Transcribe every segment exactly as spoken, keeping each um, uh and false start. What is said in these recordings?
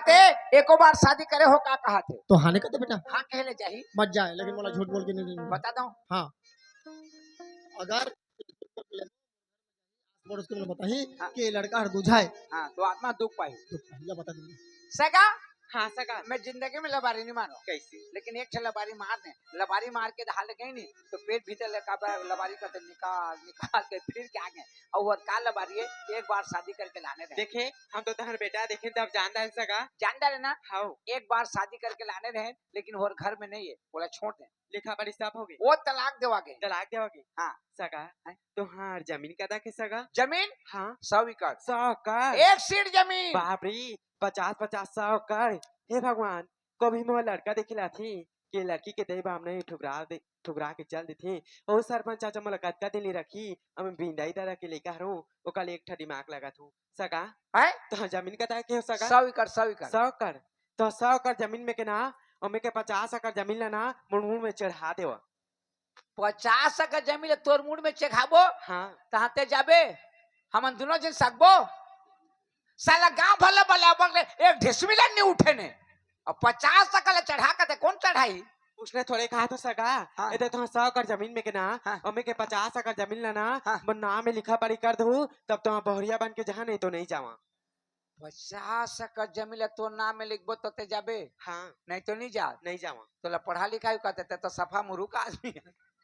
ते एको बार शादी करे हो का कहा थे? तो हाँ नहीं कहते बेटा। हाँ कहे ले जाही। मत जाए, लेकिन मोला झूठ बोल के नहीं लेना। बता दो। हाँ। अगर पड़ोस के मन बताही हाँ। कि ये लड़का हर दूझा है। हाँ, तो आत्मा दुख पाही। दुख पाही, ला बता दे। सगा? हाँ, सगा। मैं जिंदगी में लबारी नहीं मारो। कैसे? लेकिन एक ठे लबारी मार दे। लबारी मार के हाल गई नहीं, तो पेट भीतर लगा बा-, लबारी का तो निकाल, निकाल के फिर क्या गए? और वो का लबारी है, एक बार शादी करके लाने रहे। देखे, हम तो तहर बेटा देखे तब जानदा है सगा। जानदा है ना? हाँ। एक बार शादी करके लाने रहे, लेकिन वो घर में नहीं है, बोला छोड़ दे। लिखा पढ़ी सब हो गई। वो तलाक देवा गई। तलाक देवा गई। हाँ। सगा, हैं? तोहार जमीन कतक हे सगा? जमीन? हाँ। सौ एकड़। सौ एकड़? एक सीट जमीन। बाप रे, पचास पचास सौ एकड़। हे भगवान, कभी मोर लड़का देखे लाथी कि लड़की के दई बाप नहीं ठुकरा दे, ठुकरा के चल देथे। ओ सरपंच चाचा मोला कतका दिन ले रखी, अब मैं बिंदाई दादा के लइका हरहूँ, ओकर ले एक ठा दिमाग लगाथूँ। सगा, हैं? तोहार जमीन कतक हे सगा? सौ एकड़, सौ एकड़। सौ एकड़? तो सौ एकड़ जमीन में के ना, ओमे के पचास एकड़ जमीन ला ना, मोर मुड़ में चढ़ा देवा। पचास एकड़ जमीन ला तोर मुड़ में चढ़ाबो? हाँ। तहाँ ते जाबे? हमन दोनों जन सकबो? साला गांव भर ला बला बगले एक ढिसमिला नहीं उठे ने। अब पचास एकड़ ला चढ़ा के ते कौन चढ़ाई? उसने थोड़े कहा तो सगा, हाँ। ए दे तो सौ एकड़ जमीन में के ना, हाँ। ओमे के पचास एकड़ जमीन ला ना, हाँ। मोर नाम में लिखा पढ़ी कर दू, तब तो बहुरिया बन के जहाँ, नहीं तो नहीं जावा। पचास एकड़ जमीन ला तोर नाम में लिखबो तो ते जाबे? हाँ। नहीं तो नहीं जा। नहीं जावा। तोला पढ़ा लिखा ही कहते, ते तो सफा मुरुख आदमी है।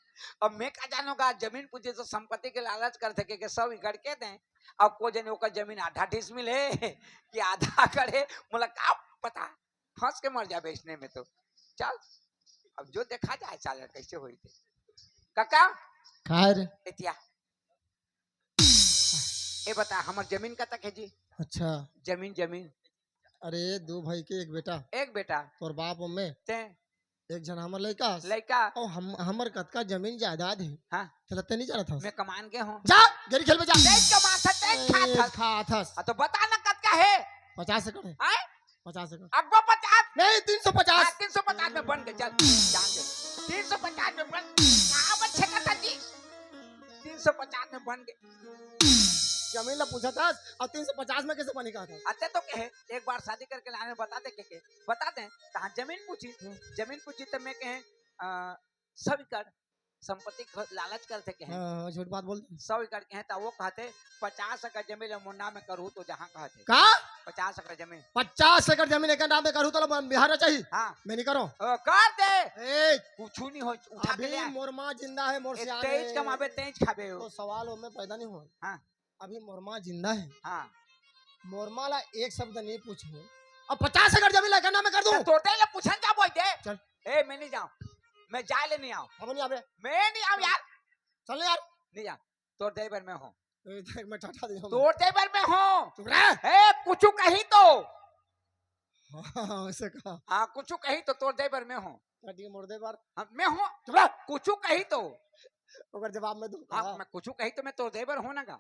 अब मैं का जानूंगा, जमीन पूछे तो संपत्ति के लालच कर सके के सौ एकड़ के दे, अब को जने ओकर जमीन आधा डिसमिल हे कि आधा एकड़ हे, मोला का पता, फंस के मर जाबे इसने में तो। चल, अब जो देखा जाए साला कैसे होई थे। काका, का रे? एतिया। ए बता, हमर जमीन कतक हे जी? अच्छा। जमीन, जमीन। अरे, दू भाई के एक बेटा। एक बेटा। तोर बाप ओमे। ते? एक झन हमर लइका। लइका। अउ हम, हमर कतका जमीन जायदाद हे। हाँ। चलते नहीं जानत हस। मैं कमान गे हों। जा, गेरी खेलबे जा। तेज कमात हस, तेज खात हस। खात हस। हाँ, तो बता ना कतका हे? पचास एकड़ हे। हाँ? पचास एकड़। अब्बा पचास। नहीं, तीन सौ पचास। हाँ, तीन सौ पचास में बन के चल। जान दे। तीन सौ पचास में बन। कहाँ बन छेका था जी? तीन सौ पचास में बन गए। जमीन ला पूछा था, अब तीन सौ पचास में कैसे बनी कहा था? अते तो कहे, एक बार शादी करके लाने बता दे के, के, बता दे। तहाँ जमीन पूछी, हम्म। जमीन पूछी तो मैं कहे, अ, सौ एकड़ संपत्ति ख-, लालच कर सके हैं। हाँ, हाँ, झूठ बात बोल दे। सौ एकड़ के हैं, तो वो कहते, "पचास एकड़ जमीन ला मोर नाम में करहू तो जहाँ कहते।" का? पचास एकड़ जमीन। पचास एकड़ जमीन एक नाम में करहू तो ला बिहार में चाहिए? हाँ। मैं नहीं करो। ओ, कर दे। ए। कुछ नहीं हो, उठा के अभी ले आ। मोर माँ जिंदा है, मोर ए, सियान तेज है। कमाबे, तेज खाबे हो। तो सवाल ओमे पैदा नहीं हो। हाँ। अभी मोर माँ जिंदा है। हाँ। मोर माँ ला एक शब्द नहीं पूछे। अब पचास एकड़ जमीन ला एक नाम में कर दूं। तो तोते ले पूछन जा बोल दे। चल। ए, मैं नहीं जाऊँ। मैं जाए ले नहीं आऊँ। अब नहीं आवे। मैं नहीं आऊँ यार। चल ना यार। नहीं जाऊँ। तोर दे बर मैं हूँ। ए, देख, मैं टाटा दे हूँ। तोर दे बर मैं हूँ। चुप रह। ए, कुछ कही तो। हाँ, वैसे कहा। हाँ, कुछ कही तो तोर दे बर मैं हूँ। टाटी के मोर दे बर। हाँ, मैं हूँ। चुप रह। कुछ कही तो। ओकर जवाब मैं दूँ। हाँ, हाँ। मैं कुछ कही तो मैं तोर दे बर हूँ ना गा।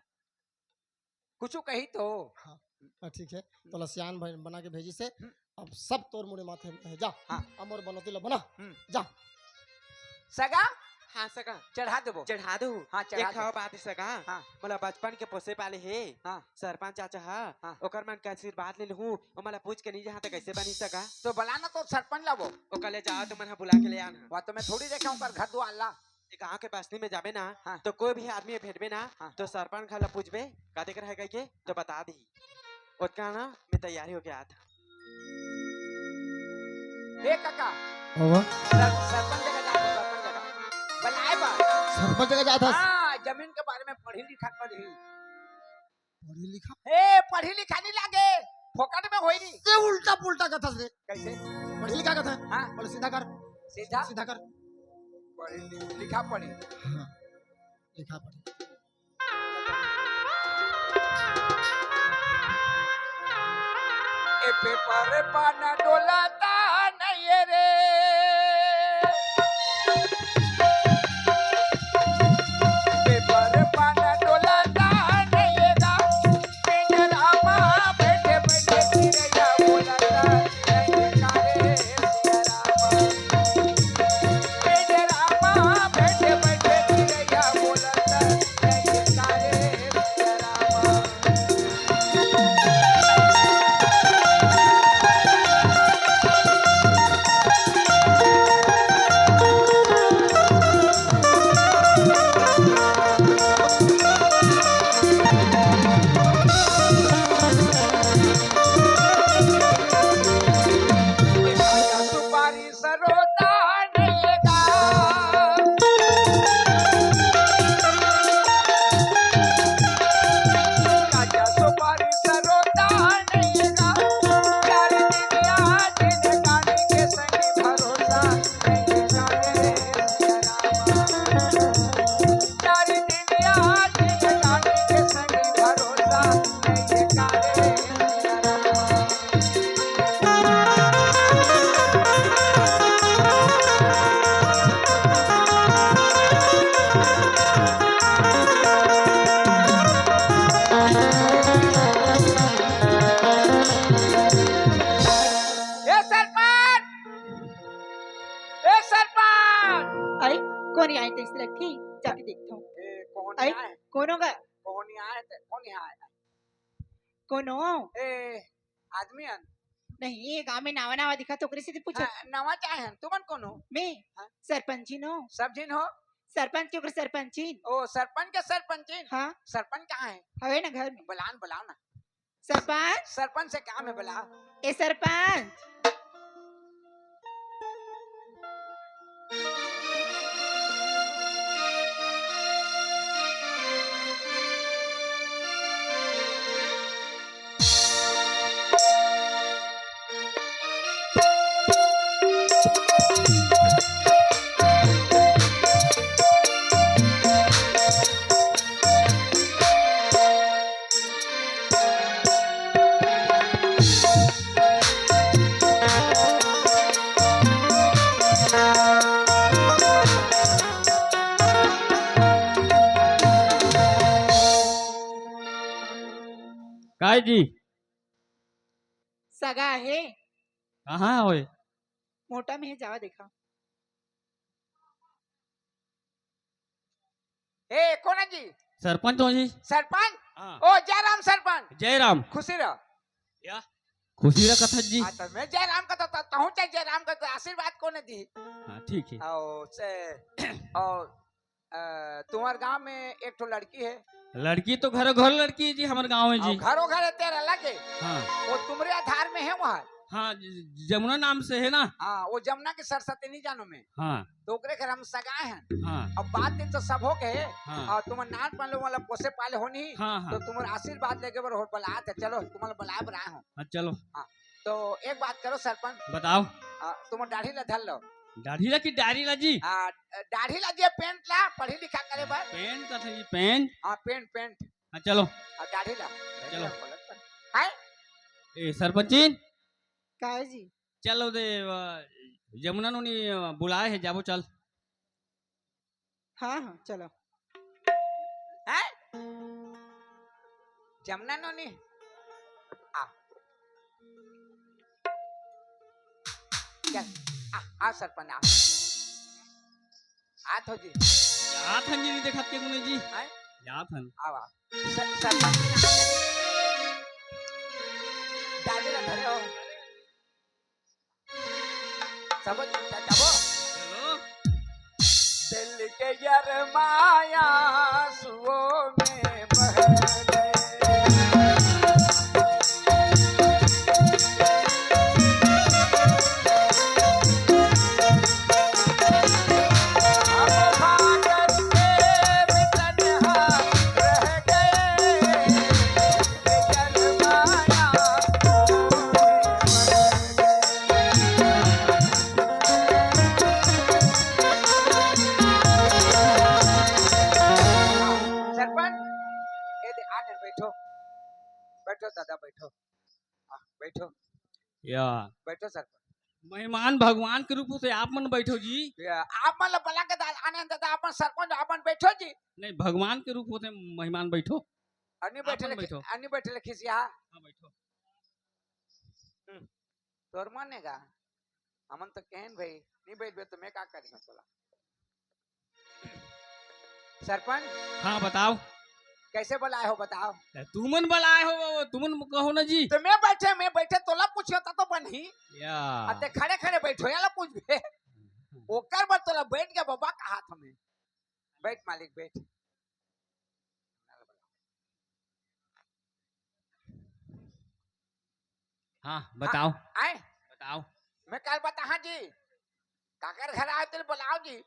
कुछ कही तो। हाँ, हाँ, ठीक है। तोला सियान बन-, बना के भेजिस हे। हम्म। अब सब तोर मुड़े माथे में हे। जा। हाँ। अब मोर बनौती ला बना। हम्म। जा। सगा? हाँ, सगा। चढ़ा देबो। चढ़ा दू। हाँ, चढ़ा एक दे। खावा बात हे, सगा। हाँ। मोला बचपन के पोसे पाले हे। हाँ। सरपंच चाचा हा। हाँ। ओकर मन के आशीर्वाद ले लूँ। ओ मोला पूछ के नहीं जहाँ तक कैसे बनी, सगा। तो बला ना तो सरपंच लाबो। ओकर ले जाओ तो मन हा बुला के ले आना। वह तो मैं थोड़ी देखे ओकर घर दुआर ला। ए गांव के बस्ती में जाबे ना, हाँ। तो कोई भी आदमी भेटबे ना, हाँ। तो सरपंच घर ला पूछबे, का देख रहा है कहिके, तो बता दी। ओतका ना, मैं तैयारी होके आत हूँ। ए काका। बाबा। सर-, सरपंच जगह जात हूँ, सरपंच जगह। बलाए बा। सरपंच जगह जात हस? हाँ, जमीन के बारे में पढ़ी लिखा कर ही। पढ़ी लिखा? ए, पढ़ी लिखा नहीं लागे, फोकट में होई नहीं। ये उल्टा पुल्टा कथा से। कैसे? पढ़ी लिखा कथा। हाँ। बोले सीधा कर। सीधा? सीधा कर। पढ़ी लि-, लिखा पढ़ी। हाँ, लिखा पढ़ी। ए पेपर पाना डोलाता नहीं रे। पेपर पाना डोलाता नहीं रे। पिंजरा मा बैठे बैठे चिरैया बोलता नहीं रे। सखी, जाके देखथंव। ए, कोन आय? आय? कोनो गा? कोन आय ते? कोन आय? कोनो? ए, आदमी अन? नहीं, ये गांव में नावा नावा दिखा, तोकरे से पूछा। हाँ, नवा चाहे हन, तुमन कोनो? मैं? हाँ। सरपंचिन हो। सब झिन हो? सरपंच के ओकर सरपंचिन। ओ, सरपंच के सरपंचिन? हाँ। सरपंच कहाँ है? हवे ना घर में। बुलाओ ना, बुलाओ ना। सरपंच? सरपंच से काम है, बुलाओ। ए सरपंच। काय जी? सगा हे। कहाँ होय? मोटा में हे, जावा देखा। ए, कोन हे जी? सरपंच हो जी। सरपंच? हाँ। ओ, जय राम सरपंच। जय राम। खुशी रह। या? खुशी रह कथा जी। हाँ, तो मैं जय राम का तो, तो, तो हूँ चाहे जय राम का तो आशीर्वाद कोन हे दी? हाँ, ठीक है। और से, और अ, तुम्हर गांव में एक ठो लड़की है। लड़की तो घरो घर लड़की है जी, हमर गांव में जी। घरो घर है तेरा लगे। हाँ। वो तुम्हरे आधार में है वहाँ। हाँ, ज-, जमुना नाम से है ना। हाँ, वो जमुना के सरस्वती नहीं जानो में। हाँ। तो ओकरे घर हम सगाए हैं। हाँ। अब बात दिन तो सब हो गए। हाँ। और तुम्हर नान पाले वाला पोसे पाले होनी। हाँ, हाँ। तो तुम्हर आशीर्वाद लेके बर और बुलाए थे। चलो, तुम्हर बुलाए बर आए हो। हाँ, चलो। हाँ। तो एक बात करो सरपंच। बताओ। आ, तुम्हर दाढ़ी ला धर लो। दाढ़ी ला कि डायरी ला जी? आ, दाढ़ी ला जे पेंट ला, पढ़ी लिखा करे बर। पेंट का था जी, पेंट? हाँ, पेंट, पेंट। हाँ, चलो। आ, दाढ़ी ला। चलो। हैं? ए, सरपंचिन? काय जी? चलो दे, अ, जमुना नोनी, अ, बुलाए है, जाबो चल। हाँ, हाँ, चलो। हैं? जमुना नोनी? आ। चल, आ, आ सरपंच, आ। आ तो जी। जात हन जी, नहीं देखत के गुने जी। हैं? जात हन। आवा। स-, सरपंच जी ना। दादी ला धरे हो। सबो, सबो। चलो। दिल के गरमाया आंसुओं में बह गए। हम भागत प्रेम तन्हा रह गए। सरपंच, ए दे, आ दे, बैठो, बैठो दादा, बैठो, हाँ, बैठो, या। बैठो सरपंच। मेहमान भगवान के रूप होथे, आप मन बैठो जी। या, आप मन ला बला के दा-, आने दादा, अपन सरपंच, अपन बैठो जी। नहीं, भगवान के रूप होथे, मेहमान बैठो। अन्नी आप बैठे मन ले, बैठो। अन्नी बैठे ले खिसिया। हाँ, बैठो। हम्म, तोर मन हे का? हमन तो कहेन भाई, नहीं बैठबे तो मैं का करी तोला? सरपंच। हाँ, बताओ। कैसे बुलाए हो, बताओ? ए, तुमन बुलाए हो, तुमन कहो ना जी। तो मैं बैठे, मैं बैठे तोला पूछियो ता तो बनही। या। अते खड़े खड़े बैठो, याला पूछबे। ओकर बर तोला बैठ के बाबा कहा था मैं। बैठ मालिक, बैठ। हाँ, बताओ। हाँ, आए? बताओ। मैं काल बताहा जी। काकर घर आए तेरे बुलाओ जी।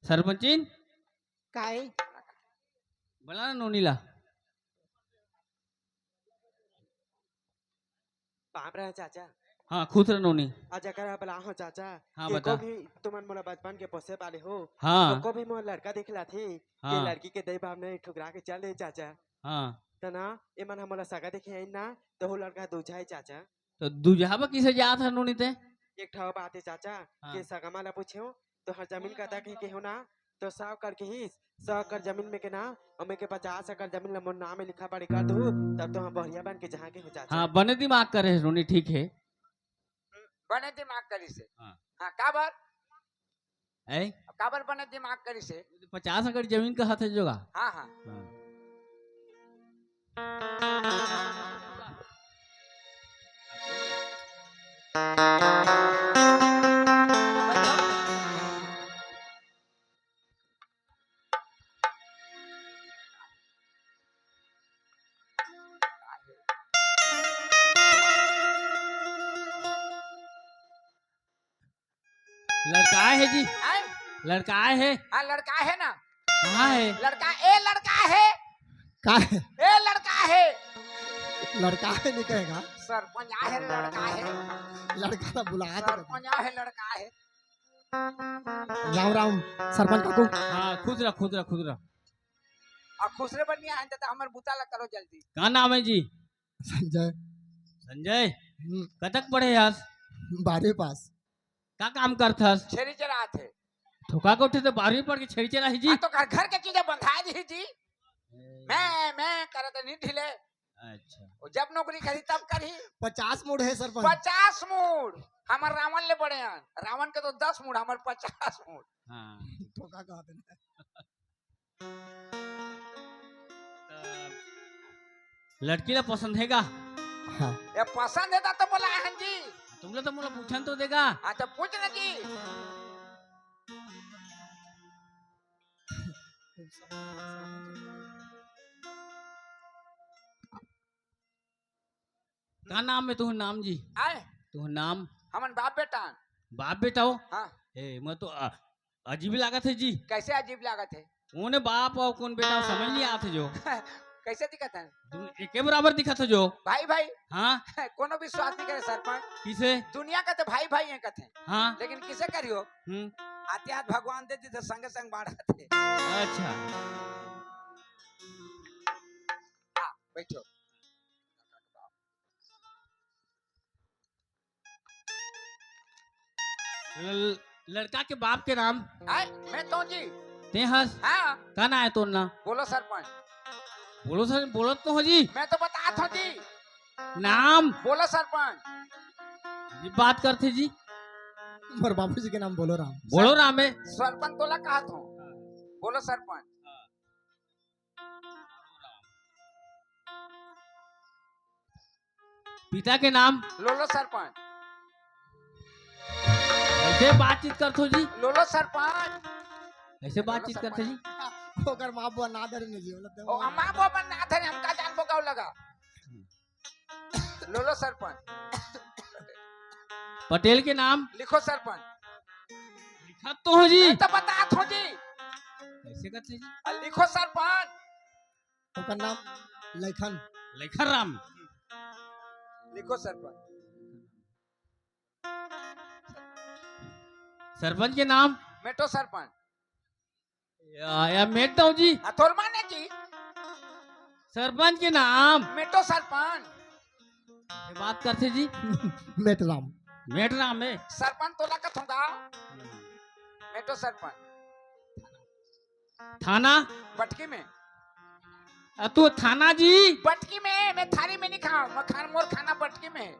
सरपंचिन? काय? बुला ना नोनी ला। पाँव परहूं चाचा। हाँ, खुश रह नोनी। अ जेकर बुलाए हो चाचा, हाँ, तेको बता। भी तुमन मोला बचपन के पोसे पाले हो। हाँ। तेको भी मोर लड़का दिखलाथे, हाँ। के लड़की के दई बाप ने ठुकरा के चल दे चाचा। हाँ। त ना, एमन ह मोला सगा देखे आइन ना, त ओ लड़का दूझा हे चाचा। त दूझा बर किसे जात हस नोनी ते? एक ठो बात हे चाचा, हाँ। के सगा मा ला पूछेंव, तोहर जमीन कतक हे केहेंव ना, त सौ एकड़ केहिस, सौ एकड़ जमीन में के ना, ओमे के पचास एकड़ जमीन ला मोर नाम में लिखा पढ़ी कर दू, तब तो हम बढ़िया बन के जहाँ केहेंव चाचा। हाँ, बने दिमाग करे हे नोनी, ठीक हे। बने दिमाग करिस हे। हाँ। हाँ, काबर? ऐ? अब काबर बने दिमाग करिस हे? पचास एकड़ जमीन कहत हे जोगा। हाँ, हाँ। हाँ। लड़का हे जी। आय? लड़का हे। हाँ, लड़का हे ना। कहाँ हे? लड़का, ए लड़का हे। का हे? ए लड़का हे। लड़का हे नहीं कहेगा। सरपंच आहे, लड़का हे। लड़का तो बुलाया था। सरपंच आहे, लड़का हे। राम राम सरपंच काकू। हाँ, खुश रह, खुश रह, खुश रह। आ, खुश रह बनिया है तो हमर बुता ला करो जल्दी। का नाम हे जी? संजय। संजय? हम्म। कतक पढ़े हस? बारहवीं पास। का काम करथस? छेरी चरात हे। धोखा के उठे तो बारहवीं पढ़ के छेरी चराही जी? हाँ, तो घर, घर के चीजें बंधाए दिही जी। मैं, मैं करत नहीं ढीले। अच्छा। वो जब नौकरी करी तब करी। पचास मूड़ हे सरपंच। पचास मूड़। हमर रावण ले बड़े हैं। रावण के तो दस मूड़, हमर पचास मूड़। हाँ। धोखा कहत हे ना। लड़की ला पसंद हे का? हाँ। ये पसंद हे ता तो बोला हन जी। तुमला तो मोला पूछन तो देगा। हाँ, तो पूछ ना जी। का नाम हे तुहर नाम जी? आय? तुहर नाम? हमन बाप बेटा। बाप बेटा हो? हाँ। ए, मैं तो, अ, अजीब लागत हे जी। कैसे अजीब लागत हे? कोन बाप अउ कोन बेटा समझ नहीं आत हे जो। कैसे दिखत हे? तुम एके बराबर दिखत हो जो। भाई भाई। हाँ। कोनो विश्वास नहीं करे सरपंच। किसे? दुनिया का तो भाई भाई हे कहते हैं। हाँ। लेकिन किसे करियो? हम्म। आते हाथ भगवान दे दी तो संगे संग बाढ़त हे। अच्छा। हाँ, बैठो। ल-, लड़का के बाप के नाम? आय, मैं तो जी। ते हस? हाँ। का नाम हे तोर नाम? बोलो सरपंच। बोलो सर, बोलत तो हो जी। मैं तो बतात हूँ जी। नाम? बोलो सरपंच। ये बात करथे जी। मोर बाबूजी के नाम बोलो राम। बोलो राम हे। सरपंच तोला कहत हूँ। बोलो सरपंच। पिता के नाम? लोलो सरपंच। ऐसे बातचीत करथो जी? लोलो सरपंच। ऐसे बातचीत करथो जी? ओकर माँ बुआ ना धरे नहीं जी, बोलत ओ, माँ बुआ ना धरे, हमका जान बोकाव लगा। लोलो सरपंच। पटेल के नाम? लिखो सरपंच। लिखत तो हो जी। मैं तो बतात हो जी। कैसे करते जी? आ, लिखो सरपंच। ओकर नाम लखन। लखन राम। लिखो सरपंच। सरपंच के नाम? मेटो सरपंच। या, या मेट दो जी। आ, तोर माने जी। सरपंच के नाम? मेटो सरपंच। ये बात करथे जी। मेटराम। मेटराम हे। सरपंच तोला कथों का? मेटो सरपंच। थाना? बटकी में। आ, तू थाना जी? बटकी में, मैं थारी में नहीं खाऊं, मैं खान, मोर खाना बटकी में।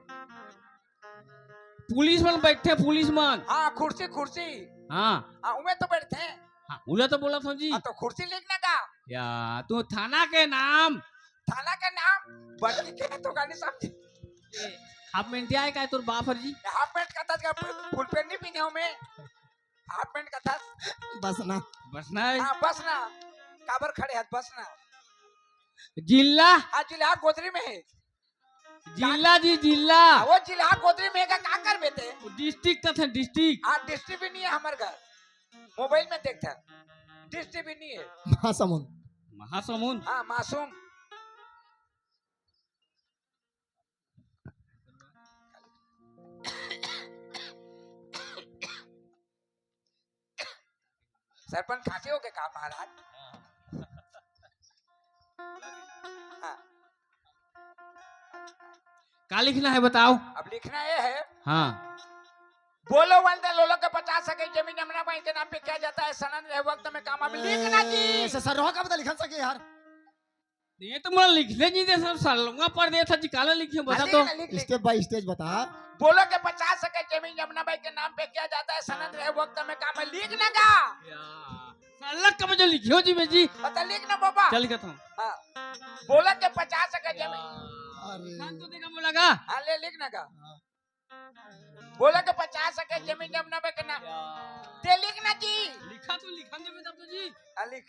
पुलिस मन बैठे, पुलिस मन। हाँ, कुर्सी, कुर्सी। हाँ। हाँ, उमे तो बैठे। हाँ, उला तो बोलत हो जी। हाँ, तो कुर्सी लिखना का? या, तू थाना के नाम? थाना के नाम? बटकी के तो गानी समझे। हाफ पैंट आय का तोर बाप हर जी? हाफ पैंट का था, फुल पैंट नहीं पहने हूँ मैं। हाफ पैंट का था। बस ना। बस ना है। हाँ, बस ना। काबर खड़े हाथ, बस ना। जिला? हाँ, जिला गोदरी में है। जिला जी, जिला। हाँ, वो जिला गोदरी में का, का कर बेटे? District का था, district। हाँ, district भी नहीं है हमारे घर। मोबाइल में देखता। District भी नहीं है। महासमुंद। महासमुंद? हाँ, मासूम। सरपंच खांसी हो गए का महाराज? हाँ। का लिखना है बताओ? अब लिखना ये है। हाँ। बोलो वाले लोलो के पचास एकड़ जमीन यमुना बाई के नाम पे किया जाता है, सनन रहे वक्त में काम अभी लिखना जी। ऐसे सर रोह का बता लिखन सके यार। ये तो मोला लिखने नहीं दे, सब सालूंगा पढ़ दे था जी, काला लिखे बता अरे तो। ना, लिख, लिख। Step by step बता। बोलो कि पचास एकड़ जमीन जमुना बाई के नाम पे किया जाता है, सनत रहे वक्त में काम है, लिख ना गा। या। साला कब जो लिखियो जी में जी। बता, लिख ना बाबा। चल लिखत हूँ। हाँ। बोलो कि पचास एकड़ जमीन। अरे। कान तो देखा बोला गा। हाँ, ले लिख ना गा। हाँ। बोलो कि पचास एकड़ जमीन जमुना बाई के नाम। या। दे लिख ना जी। लिखा तो लिखा दे में तब तो जी। हाँ, लिख।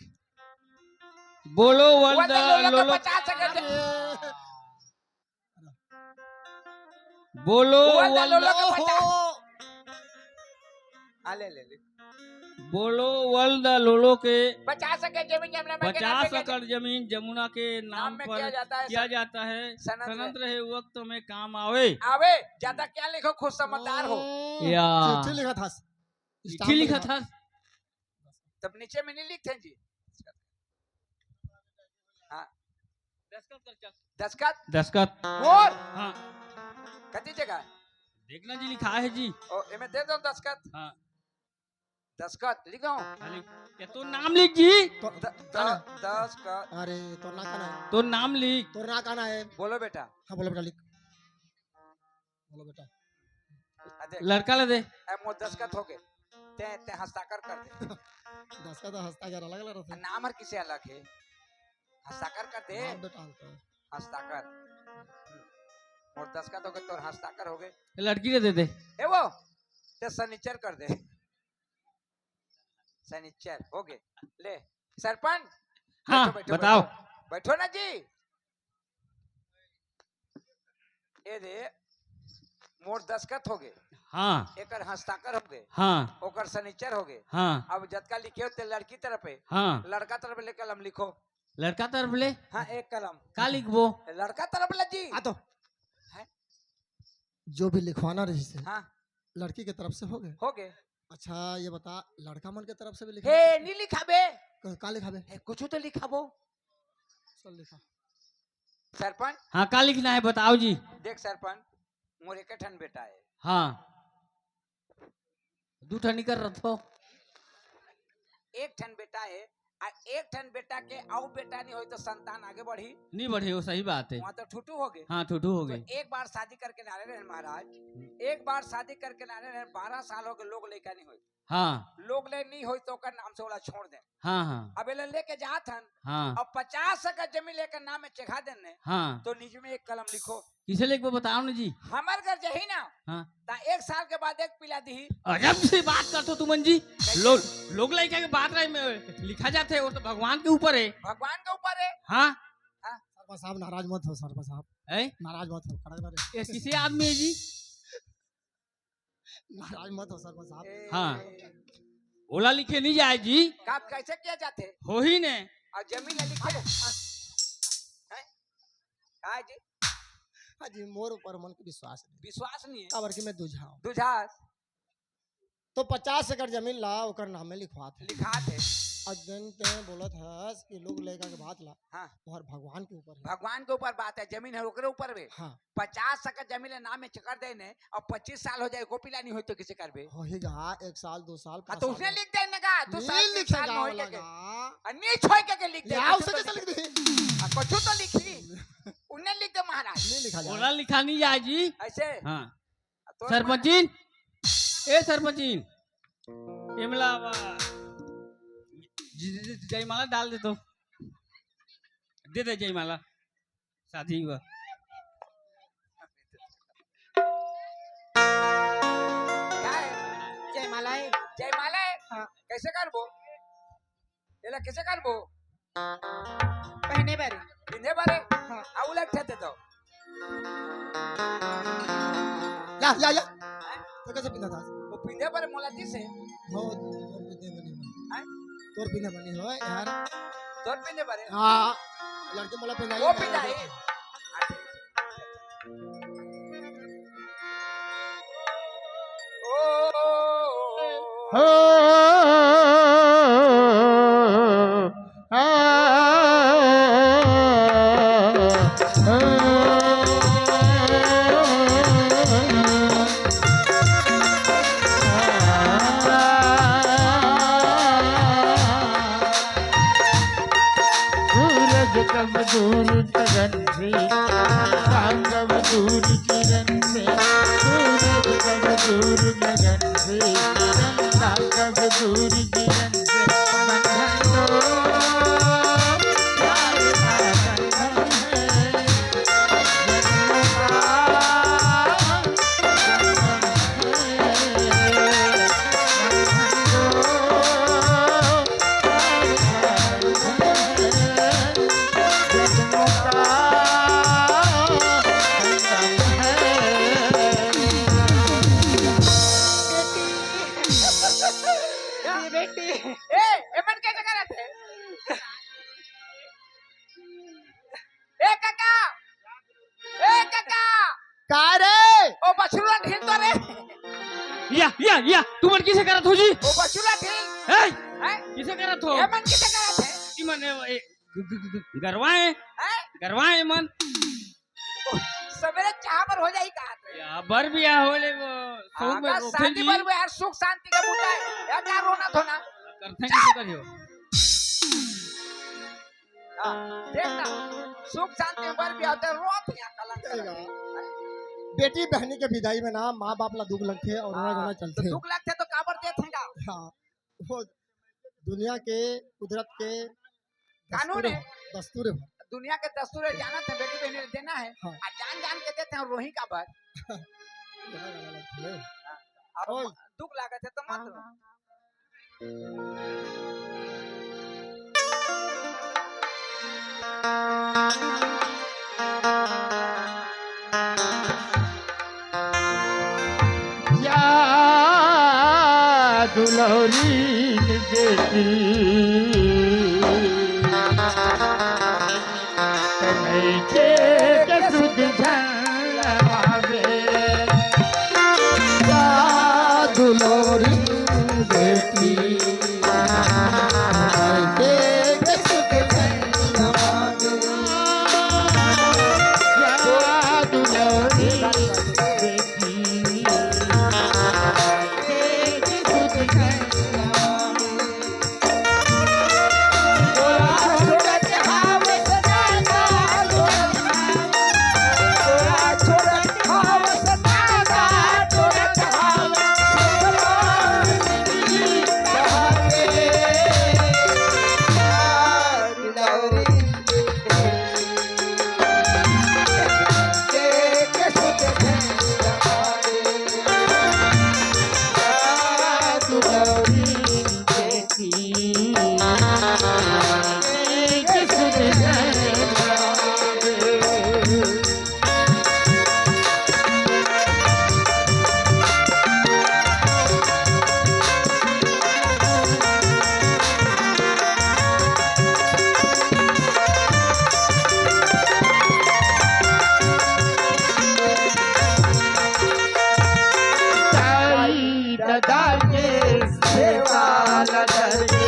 बोलो वल द लोलो के लोलो। पचास एकड़ जमीन। अरे। बोलो वल द लोलो के पचास। हाँ, ले, ले, ले। बोलो वल द लोलो के पचास एकड़ जमीन जमुना बाई के नाम पे पचास एकड़ जमीन जमुना के नाम नाम में पर किया जाता है, किया जाता है। सनत रहे वक्त में काम आवे। आवे, ज्यादा क्या लिखो, खुद समझदार हो। या। चिट्ठी लिखा था। चिट्ठी लिखा था। तब नीचे में नहीं लिखते जी। हाँ। दस्तखत कर चल। दस्तखत? दस्तखत। और? हाँ। कति जगह? देखना जी, लिखा है जी। ओ, एमे दे दो दस्तखत। हाँ। दस्तखत लिख दो। हाँ, लिख। ये तो नाम लिख जी। तो, द-, द-, हाँ। दस्तखत। अरे, तो ना कहना है। तो नाम लिख। तो ना कहना है। बोलो बेटा। हाँ, बोलो बेटा, लिख। बोलो बेटा। आ देख। लड़का ला दे। ए, मोर दस्तखत हो गए। ते, ते हस्ताक्षर कर दे। दस्तखत तो हस्ताक्षर अलग अलग रहता है। नाम हर किसे अलग है। हस्ताक्षर कर दे। नाम बेटा अंतर। हस्ताक्षर। मोर दस्तखत हो गए, तोर हस्ताक्षर हो गए। लड़की ला दे दे। ए वो, ते signature कर दे। Signature हो गए। ले, सरपंच। हाँ, बैठो, बैठो, बताओ। बैठो। बैठो ना जी। ए दे, मोर दस्तखत हो गए। हाँ। एकर हस्ताक्षर हो गए। हाँ। ओकर signature हो गए। हाँ। अब जतका लिखे हो ते लड़की तरफ है। हाँ। लड़का तरफ ले कलम लिखो। लड़का तरफ ले? हाँ, एक कलम। का लिखबो? लड़का तरफ ले जी। आ तो। हैं? जो भी लिखवाना रही से, हाँ। लड़की के तरफ से हो गए? हो गए। अच्छा, ये बता, लड़का मन के तरफ से भी लिखा हे, नहीं लिखाबे। क-, का लिखाबे? हे, कुछ तो लिखाबो। चल लिखा। सरपंच? हाँ, का लिखना है बताओ जी। देख सरपंच, मोर एक ठन बेटा है। हाँ। दू ठन कर रथो। एक ठन बेटा है, आ एक ठन बेटा के अउ बेटा नहीं होई तो संतान आगे बढ़ी? नहीं बढ़ी, वो सही बात है। वहाँ तो ठुटू हो गए। हाँ, ठुटू हो तो गए। एक बार शादी करके लाने रहे महाराज, हम्म। एक बार शादी करके लाने रहे, बारह साल हो गए, लोग लइका नहीं होई। हाँ। लोग ले नहीं होई तो ओकर नाम से ओला छोड़ दे। हाँ, हाँ। अब एला लेके जात हन। हाँ। अब पचास एकड़ जमीन लेकर नाम में चढ़ा देने। हाँ। तो निज में एक कलम लिखो। किसे लिखबो बताओ ना जी। हमर घर जही ना। हाँ। ता एक साल के बाद एक पिला दिही। अजब सी बात करथो तुमन जी। कैसे? लो-, लोग लइका के बात रहे में लिखा जाथे, वो तो भगवान के ऊपर है। भगवान के ऊपर है। हाँ। हाँ। सरपंच साहब नाराज मत हो, सरपंच साहब। हैं? नाराज मत हो, खड़ा कर। ये किसी आदमी है जी? नाराज मत हो सरपंच साहब। ए। हाँ। ओला लिखे नहीं जाए जी। का कैसे किया जाथे? हो ही ने। और जमीन ला लिखे। हैं? का जी? हाँ जी, मोर ऊपर मन के विश्वास नहीं। विश्वास नहीं है। काबर कि मैं दूझा हूँ। दूझा। तो पचास एकड़ जमीन ला ओकर नाम में लिखवात है। लिखात है। और जन ते बोलत हस कि लोग लइका के बात ला। हाँ। तोहर भगवान के ऊपर है। भगवान के ऊपर बात है, जमीन है ओकरे ऊपर बे। हाँ। पचास एकड़ जमीन ला नाम में चकर दे ने, अब पच्चीस साल हो जाए, एको पिला नहीं होई तो किसे करबे? होही गा, एक साल, दो साल, हाँ, पाँच तो साल उसने में। लिख दे ना गा, दो नहीं साल, तीन लिखे साल में गा होई वाला के। गा। आ, नहीं छोड़ के, के लिख दे, ले आओ, कुछ उसे तो कैसे लिख लिख दे? आ, कुछ तो लिखी। उन्हें लिख दे महाराज। नहीं लिखा जाए। ओला लिखा नहीं जाए जी। ऐसे? हाँ। आ, तो सरपंचिन, ए सरपंचिन, एमला बा, जी, जी, जी, जयमाला डाल दे तो। दे दे जयमाला। शादी हुआ। का है? जयमाला है। जयमाला है? हाँ। कैसे करबो? एला कैसे करबो? पहने बर। पिंधे बर? हाँ। आ उलट थे तो। या, या, या। हैं? तो कैसे पिंधा था? वो पिंधे बर मोला दिस है। हो, तोर पिंधे बनी हो। हैं? तोर पिंधे बनी हो, यार। तोर पिंधे बर? हाँ, लड़की मोला पिंधाई। वो पिंधाई? ओ, ओ, ओ, ओ। हो। आ, आ, सूरज कब दूर गगन में, चांद कब दूर किरण में, सूरज दूर गगन से, चंदा कब दूर गगन से, बंधन तो प्यार का बंधन है, जन्मों का संगम है, बंधन तो प्यार का बंधन है, जन्मों का संगम है। ये बेटी। ए, एमन के जगह रहते? ए काका, ए काका। का रे? ओ बछरू ला ढील तो रे। या, या, या, तुमन किसे करत हो जी? ओ बछरू ला ढील। ए, हैं? किसे करत हो? एमन किसे करत हे? ई मन ए, ए, ग-, ग-, ग-, ग-, गरवा हे। हैं? गरवा हे मन। ओ, सबेरे चाह बर हो जाही का? या, बर बियाह हो ले वो, शौक में आगा रोथे शादी जी। बर वो यार सुख शांति के बुता हे। या का रोना धोना? करथे किसे करियो? हाँ, देख ना, सुख शांति में बर बियाह होथे, रोत हे कलंक सही लगे। बात। बेटी बहनी के विदाई में ना माँ बाप ला दुख लगथे अउ रोना हाँ, धोना तो चलथे। दुख लगथे तो काबर देत हे का? हाँ, वो दुनिया के, कुदरत के कानून दस्तूर हे। हे, दस्तूर हे। दुनिया के दस्तूर हे, जानत हे, बेटी बहनी ला देना हे, हाँ। आ जान जान के देत हे अउ रोही काबर? रोना गाना लगथे। हाँ, अउ ओए। दुख लागत हे तो मत रो। या दुलौरी बेटी, तनई के के सुध झन आवे। या दुलौरी बेटी, तनई के के सुध झन आवे। या दुलौरी बेटी, दाई ददा के सेवा ल करके,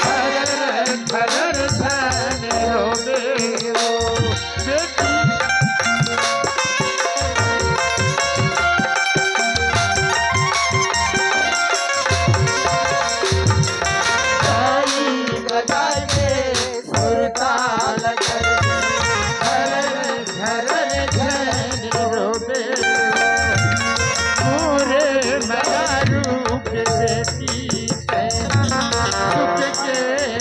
घर घर धन रोवे ओ बेटी। दाई ददा के सुरताल करके, घर घर झन रोवे। मोरे मरारू के बेटी, सुख के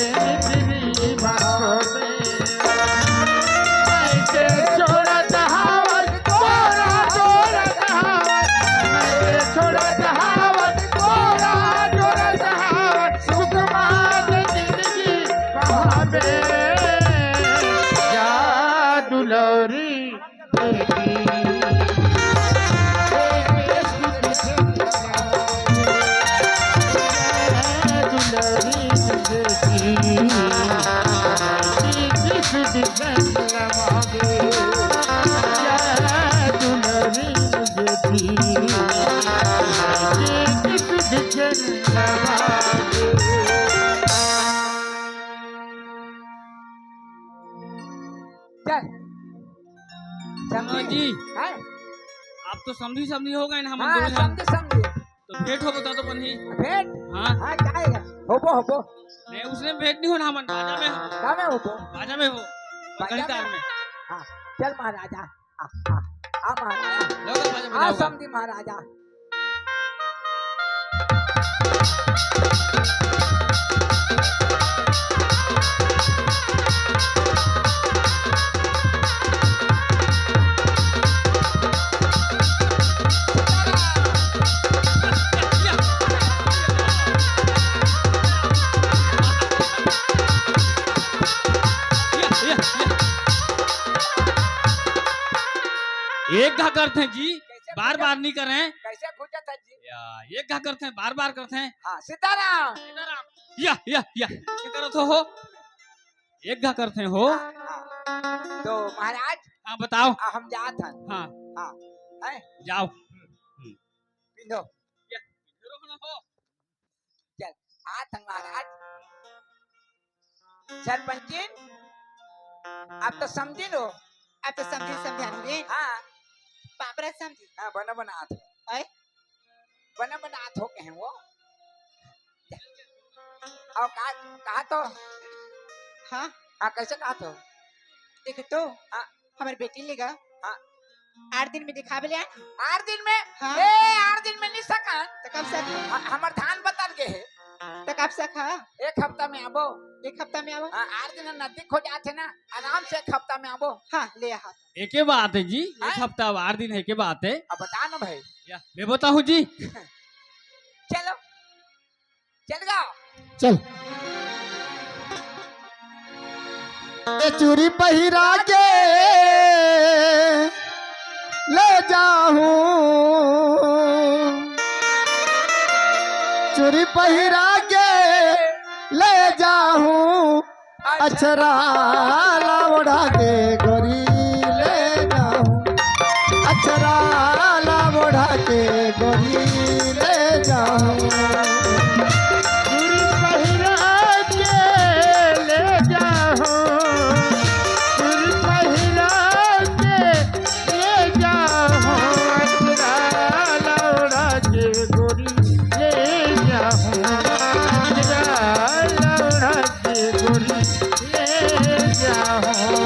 निंदरी मा सोवे। माई के छोड़त हावत, तोरा जोरत हावत। माई के छोड़त हावत, तोरा जोरत हावत। सुख मा जिंदगी पावे। या दुलौरी बेटी। जय। समधी। हाँ जी। हैं? आप तो समधी समधी हो गए ना, हम हाँ, दोनों जन। समधी समधी। तो भेंट हो बता दो पन्नी। भेंट? हाँ। हाँ, जाएगा। होबो, होबो। नहीं, उसने भेंट नहीं होना, हमन बाजा में हो। का में होबो? बाजा में हो। बाजा में? में। हाँ, चल महाराजा। आ, आ, आ महाराजा। लो, लो, बाजा आ बजाओ। समधी महाराजा। एक घा करथे जी, कैसे बार बार नहीं करें। कैसे घुसत है जी? या, एक घा करथे, बार बार करथे। हाँ, सीताराम। सीताराम। या, या, या, क्या करत हो? एक घा करथे हो। हाँ, हाँ। तो महाराज, हाँ, बताओ। आ, हम जात हन। हाँ। हाँ, हैं? जाओ। पिंधो। या, पिंधो ना हो। चल, आत हन महाराज। सरपंचिन, आप तो समझिन हो। आप तो समझिन, समझान हो रे। हाँ। बाबरा समझिन। हाँ, बना बना आत हो। आय? बना बना आत हो कहे वो। अउ का, कहा तो? हाँ। हाँ, कैसे कहा तो? देख तो, हाँ। हमर बेटी लेगा। हाँ। आठ दिन में दिखाबे ले आन। आठ दिन में? हाँ। ए, आठ दिन में नहीं सकन। त कब सक? ह-, हमर धान बदल गे हे। त कब सक हा? एक हफ्ता में आबो। एक हफ्ता में आबो? हाँ, आठ दिन नजदीक हो जात हे ना, आराम से एक हफ्ता में आबो। हाँ, ले आ। एके बात है जी, एक हाँ? हफ्ता आठ दिन है, एके बात है। अब बता ना भाई। या, मैं बताहूँ जी। चलो। चल गा। चल। ए चूरी पहिरा के ले जाहूं, चूरी पहिरा के ले जाहूं, अचरा ला ओढ़ा के गोरी ले जाहूं, अचरा ला ओढ़ा के गोरी ले जाहूं। चूरी पहिरा के ले जाहूं, चूरी पहिरा के ले जाहूं, अचरा ला ओढ़ा के गोरी ले जाहूं, अचरा ला ओढ़ा के गोरी ले जाहूं।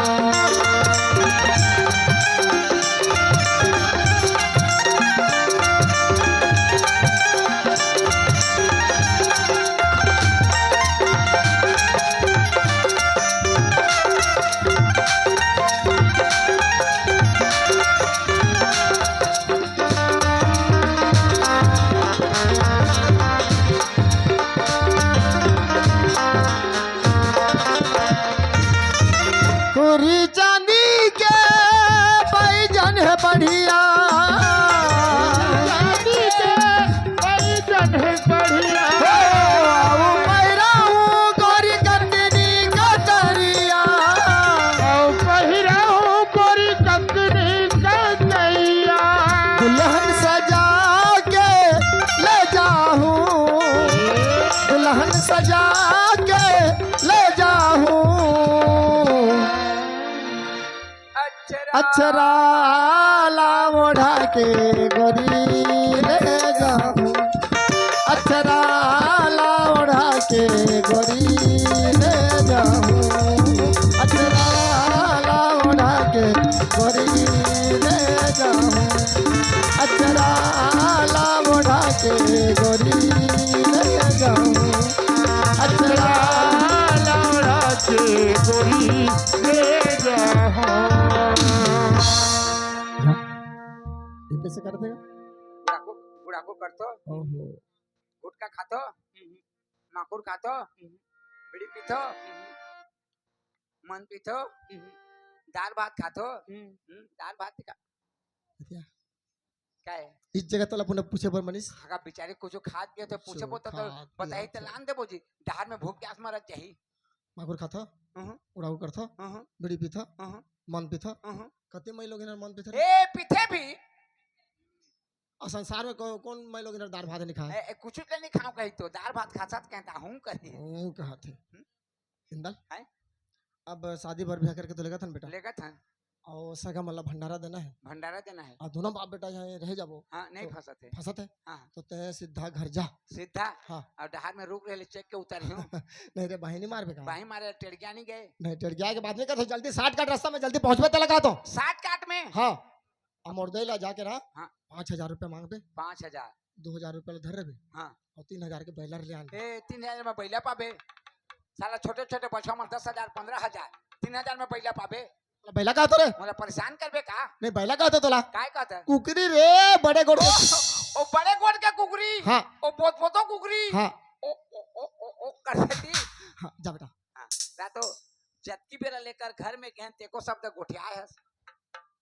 चूरी चांदी के पैजन हे बढ़िया, चांदी के पैजन हे बढ़िया। हो, अउ पहिराहूं गोरी कतनी कतरिया, अउ पहिराहूं गोरी कतनी कतरिया। दुल्हन सजा के ले जाहूं, दुल्हन सजा के ले जाहूं। अचरा ला ओढ़ा के गोरी ले जाहूं, अचरा ला ओढ़ा के गोरी ले जाहूं, अचरा ला ओढ़ा के गोरी ले जाहूं, अचरा ला ओढ़ा के गोरी ले जाहूं, अचरा ला ओढ़ा के गोरी ले जाहूं। ये कैसे करते हैं? बुढ़ाको, बुढ़ाको करथो? ओहो। गुटखा खाथो? हम्म। माकुर खाथो? हम्म। बीड़ी पीथो? हम्म। मन पीथो? हम्म। दाल भात खाथो? हम्म। हम्म, दाल भात खा-, अच्छा। का है? इस जगह तोला पुनः पूछे बर मनीष। अगर बेचारे कुछ खात गए तो कुछ पूछे बोलता तो खात बताई पियत तो है। लान देबो जी। डहार में भूख प्यास मरत जाही। माकुर खाथो, हम्म। उड़ाऊ करथो, हम्म। बीड़ी पीथो, हम्म। मन पीथो। हम्म। कते मई लोग इन्हर मन पीथो रे? ए, पीथे भी। आ संसार में को-, कौन मई लोग इन्हर दार भात नहीं खाए? ए, ए, कुछ तो नहीं खाओ कही तो, दार भात खा साथ कहता हूँ कही। हूँ कहत हे। हम्म। इंदल? हैं? अब शादी बर ब्याह करके तो लेगत हन बेटा। लेगत हन। अउ सगा मन ला भंडारा देना है। भंडारा देना है। अउ दोनों बाप बेटा यहाँ रह जाबो। हाँ, नहीं तो फंसत है। फंसत है। हाँ। तो तय सीधा घर जा। सीधा? हाँ। अउ डहार में रुक रहे, चेक के उतारियो। नहीं रे, बाहिनी मारबे का? बाही मारे, टेड़गिया नहीं गए। नहीं, टेड़गिया के बात नहीं करथो, जल्दी shortcut रास्ता में जल्दी पहुँचबे ते लगा तो। Shortcut में? हाँ। अउ मोर दई ला जाके रहा, हाँ। पाँच हजार रुपया मांगबे। पाँच हजार। दो हजार रुपया ल धर रहे हाँ। और तीन हजार के बैलर ले आन। ए, तीन हजार में बैला पाबे? साला छोटे छोटे बछवा मन दस हजार, पन्द्रह हजार, तीन हजार में बैला पाबे? बैला का तो रे? मोला परेशान करबे का? नहीं, बैला का तो तोला? काय कहता? कुकरी रे, बड़े गोड़ के। ओ, ओ, बड़े गोड़ के कुकरी। हाँ। ओ, बोत बोतो कुकरी। हाँ। ओ, ओ, ओ, ओ, ओ, कर देती। हाँ, जा बेटा। हाँ, रातो जतकी बेरा लेकर घर में गए, तेको शब्द गोठियाए हस।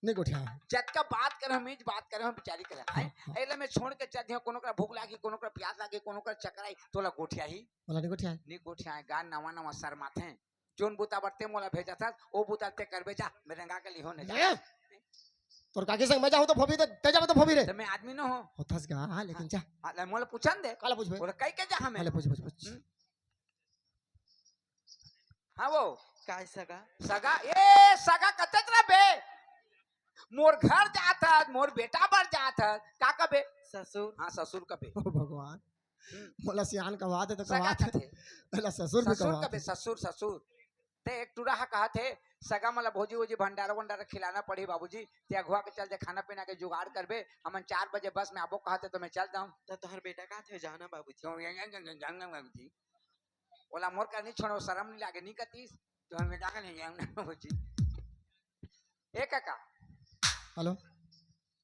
नहीं गोठियाए। जतका बात करे हम, मीज बात करे हम, बिचारी करे। हाँ, हैं? हाँ। एला मैं छोड़ के चल दिया, कोनो करा भूख लागी, कोनो करा प्यास लागी, कोनो करा चक्कर आई, तोला गोठियाही? वाला नहीं गोठियाए। नहीं गोठियाए, गा नवा नवा शर्माथे। जोन बुता बर ते मोला भेजत हस, ओ बुता ते करबे जा, मैं रेंगा के लिहो ने जा। ए? तोर काकी संग मैं जाहूं तो फोबी दे, ते जाबे तो फोबी रे। तो मैं आदमी न हो। होथस गा, हाँ, लेकिन हाँ। जा। हाँ, ले मोला पूछन दे। काला पूछबे? बोला, कई के जा हमें? काला पूछ, पूछ, पूछ। हम्म। हाँ वो। काय सगा? सगा, ए, सगा कते तरह बे? मोर घर जात हस, मोर बेटा बर जात हस, का कबे? ससुर। हाँ, ससुर कबे। ओ भगवान, हम्म। मोला सियान कहाथे तो सगा कहाथे। कथे। मोला ससुर भी ससुर कहाथे। कबे, ससुर, ससुर। ते एक टुरा हा कहाथे, सगा मोला भोजी वोजी भंडारा वंडारा खिलाना पड़ही बाबूजी, ते अगुआ के चल दे, खाना पीना के जुगाड़ करबे, हमन चार बजे बस में आबो कहाथे तो मैं चल जाऊं। तो तोहर बेटा कहाथे, जाना बाबूजी। तो ये, ये, ये, ये, जाना बाबूजी। ओला मोर कर नहीं छोड़ो, शर्म नहीं लागे, नहीं कतीस, तो हम बेटा का नहीं जाऊंगा बाबूजी। ए काका। हेलो।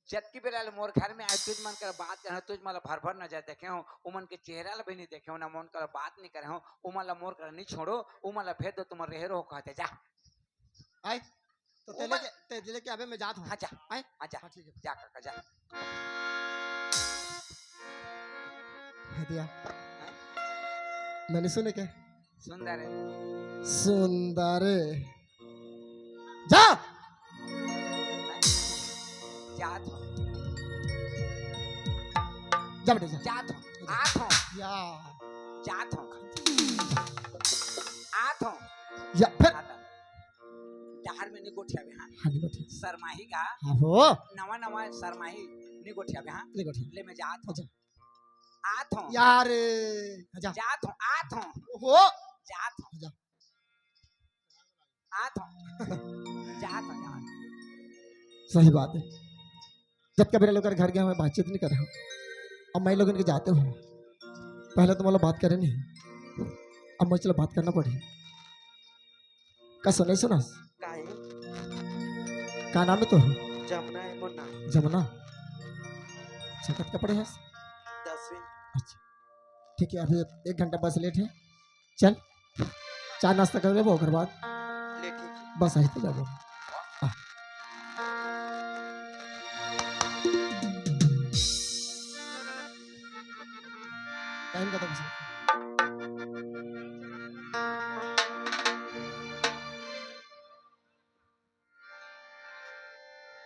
जतकी बेरा ले मोर घर में आए, तुझ मन कर बात करना, तुझ मन ला भर भर नजर देखे हो, उमन के चेहरा ला भी नहीं देखे हो, ना मन कर बात नहीं करे हो, उमन ला मोर कर नहीं छोड़ो, उमन ला भेज दो, तुम रहे रहो कहते जा। आए, तो ते उमन लेके, ते लेके अबे मैं जात हूँ। हाँ, जा। आए? हाँ, जा। हाँ, ठीक है। जा काका, जा। है दिया। हाँ? मैंने सुने क्या? सुंदर है। सुंदर है। जा। जात हूँ। जा बेटे, जा। जात हूँ। आत हूँ। या। जात हूँ। आत हूँ। या, फिर। आता। डहर में नहीं गोठियावे, हाँ। हाँ, नहीं गोठिया। शर्माही का। हाँ, हो। नवा, नवा शर्माही नहीं गोठियावे, हाँ। नहीं गोठिया। ले मैं जात हूँ। अच्छा। आत हूँ। यार, अच्छा। जात हूँ, आत हूँ। ओहो। जात हूँ। अच्छा। आत हूँ। जात हूँ, जात हूँ। सही बात है। जब कभी लोग घर गए, मैं बातचीत नहीं कर रहा हूँ। अब मैं लोग इनके जाते हूँ। पहले तो मतलब बात करे नहीं, अब मुझे चलो बात करना पड़ी। का सुने सुना? काहे? का नाम है तोर? जमुना है मोर नाम। जमुना। अच्छा, कतका पढ़े हस? दसवीं। अच्छा, ठीक है, अभी एक घंटा बस लेट है, चल चाय नाश्ता कर लेबो, ओकर बाद ले, ठीक है। बस आही तो जाबो। आ। टाइम कतका बजे?